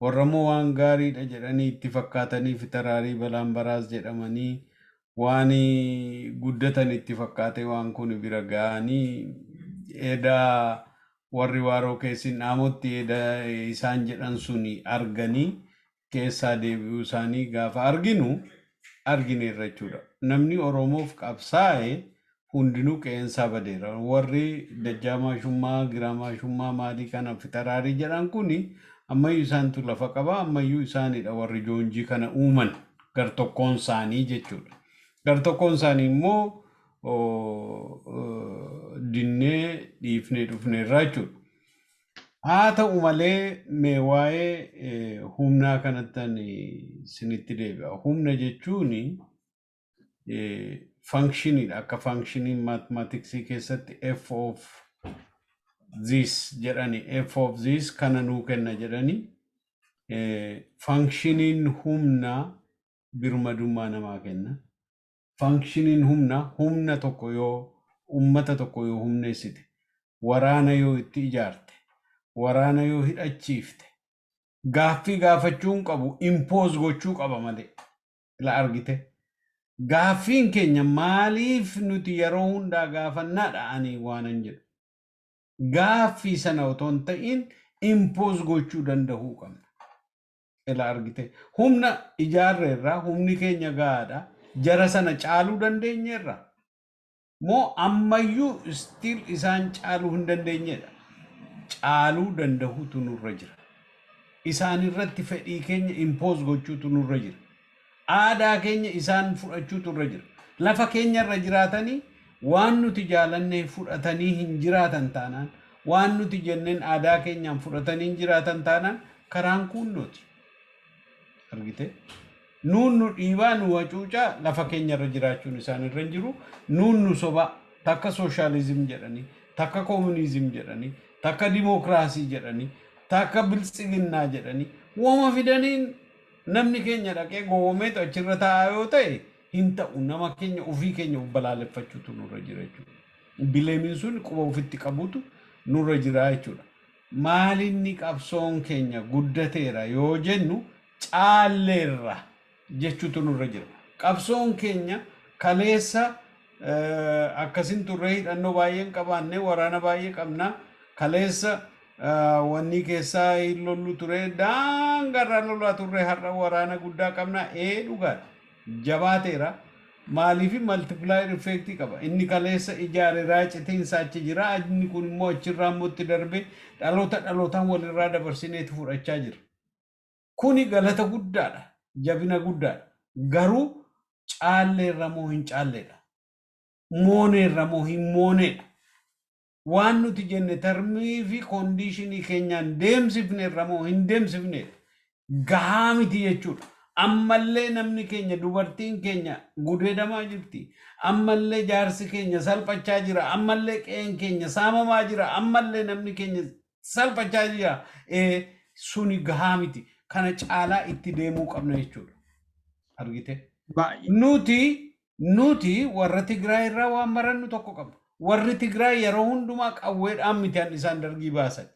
warra immoo waan gaariidha jedhanii itti fakkaatanii fitaraarii balaan baraas jedhamanii waan guddatan itti fakkaate waan kun bira ga'anii edaa warri waaroo keessin dhaamotti edaa isaan jedhan suni arganii keessaa deebi'uu isaanii gaafa arginu argineerra jechuudha. Namni Oromoof qabsaa'e hundinuu qe'eensaa badeera. Warri dajjaamaashummaa, giraamaashummaa maalii kana fitaraarii jedhan kuni ammayyuu isaantu lafa qaba, ammayyuu isaanidha warri joonjii kana uuman gartokkoon isaanii jechuudha. Gartokkoon isaanii immoo dinnee dhiifnee dhufneerra jechuudha. Haa ta'u malee, mee waa'ee humnaa kanattan sinitti deebi'a. Humna jechuun functioniidha. Akka functioniin mathematicsii keessatti f of this jedhani, f of this kana nuu kenna jedhani, functioniin humnaa birmadummaa namaa kenna. Functioniin humnaa humna tokko yoo ummata tokko yoo humneessite, waraana yoo itti ijaarte, waraana yoo hidhachiifte, gaaffii gaafachuu hin qabu, impose gochuu qaba malee. Ila argite. Gaaffiin keenya maaliif nuti yeroo hundaa gaafannaadha ani waanan jedhu. Gaaffii sana otoo hin ta'in impose gochuu danda'uu qabna. Ila argite. Humna ijaarreerra, humni keenya gahaadha. Jara sana caaluu dandeenyeerra. Moo ammayyuu still isaan caaluu hin dandeenyedha? Caaluu danda'uutu nurra jira. Isaan irratti fedhii keenya impose gochuutu nurra jira. Aadaa keenya isaan fudhachuutu irra jira. Lafa keenya irra jiraatanii waan nuti jaalannee fudhatanii hin jiraatan taanaan, waan nuti jenneen aadaa keenyaan fudhatanii hin jiraatan taanaan, karaan kuunnooti. Argite? Nuun nu dhiibaa, nu hacuucaa, lafa keenya irra jiraachuun isaan irra hin jiru. Nuun nu sobaa, takka socialism jedhanii, takka communism jedhanii, takka dimookiraasii jedhanii, takka biltsiginnaa jedhanii, wama fidaniin namni keenya dhaqee gowwomeetu achirra taa'aa yoo ta'e hin ta'u. Nama keenya ofii keenya of balaaleffachuutu nurra jira jechuudha. Blameiin sun quba ofitti qabutu nurra jira jechuudha. Maalinni qabsoon keenya guddateera yoo jennu, caalleerra jechuutu nurra jira. Qabsoon keenya kaleessa akkasin turre, hidhannoo baay'een qabaanne, waraana baay'ee qabna. Kaleessa wanni keessaa hin lollu ture, daangarraa lolaa turre, har'a waraana guddaa qabna. Ee, dhugaadha. Jabaateera. Maaliif? Multiplier effectii qaba. Inni kaleessa ijaare raacitiinsa achi jira. Inni kun immoo achirraa immoo itti darbe, dhaloota dhalootaan walirraa dabarsineetu fudhachaa jira. Kuni galata guddaadha. Jabina guddaadha. Garuu caalleerra moo hin caalleedha? Mooneerra moo hin mooneedha? Waan nuti jenne termii fi conditionii keenyaan deemsifneerra moo hin deemsifneedha? Gahaa miti jechuudha. Ammallee namni keenya, dubartiin keenya gudeedamaa jirti. Ammallee jaarsi keenya salphachaa jira. Ammallee qe'een keenya saamamaa jira. Ammallee namni keenya salphachaa jira. Suni gahaa miti. Kana caalaa itti deemuu qabna jechuudha. Argite? Nuti warra Tigraay irraa waan barannu tokko qabna. Warri Tigraay yeroo hundumaa qawweedhaan miti an isaan Dargii baasan.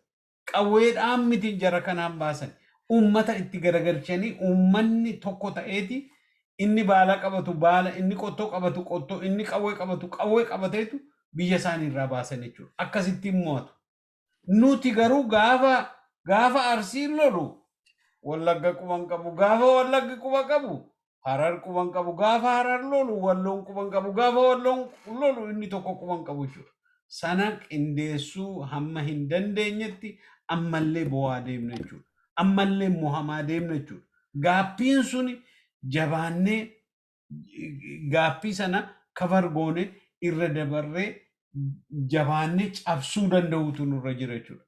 Qawweedhaan miti jara kanaan baasan. Uummata itti garagalchanii, uummanni tokko ta'eeti, inni baala qabatu baala, inni qottoo qabatu qottoo, inni qawwee qabatu qawwee qabateetu biyya isaanii irraa baasan jechuudha. Akkasitti mo'atu. Nuti garuu gaafa Arsiin lolu Wallagga quban qabu, gaafa Wallaggi quba qabu Harar quban qabu, gaafa Harar lolu Walloon quban qabu, gaafa Walloon lolu inni tokko quban qabu jechuudha. Sana qindeessuu hamma hin dandeenyetti ammallee bo'aa deemna jechuudha. Ammallee mo'amaa deemna jechuudha. Gaaffiin suni jabaannee gaaffii sana cover goone irra dabarree jabaannee cabsuu danda'utu nurra jira jechuudha.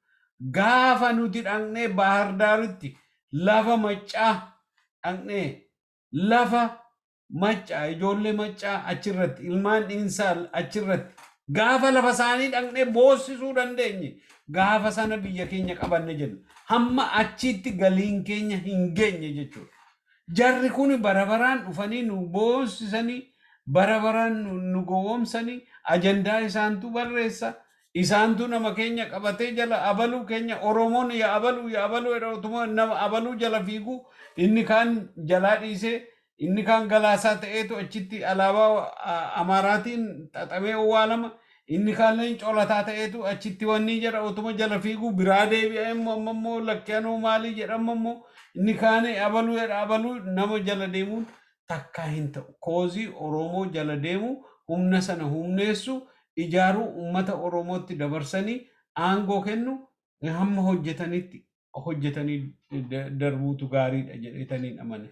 Gaafa nuti dhaqnee Bahar Daaritti, lafa Maccaa dhaqnee, lafa Maccaa, ijoollee Maccaa achirratti, ilmaan dhiinsaa achirratti, gaafa lafa isaanii dhaqnee boossisuu dandeenye, gaafa sana biyya keenya qabanne jenna. Hamma achitti galiin keenya hin geenye jechuudha. Jarri kun bara baraan dhufanii nu boossisanii, bara baraan nu gowwoomsanii, ajandaa isaantu barreessa. Isaantu nama keenya qabatee jala abaluu keenya, Oromoon ya abaluu, ya abaluu jedha, utuma nama abaluu jala fiigu inni kaan jalaa dhiisee, inni kaan galaasaa ta'eetu achitti alaabaa Amaaraatiin xaxamee owwaalama. Inni kaan leencolataa ta'eetu achitti wanni jedha, utuma jala fiigu biraa deebi'a immoo, amma immoo lakkanuu maalii jedhama immoo, inni kaan abaluu jedha, abaluu nama jala deemuun takkaa hin ta'u. Cause Oromoo jala deemu, humna sana humneessu, ijaaruu, uummata Oromootti dabarsanii aangoo kennu, hamma hojjetanitti hojjetanii darbuutu gaariidha jedheetaniin amane.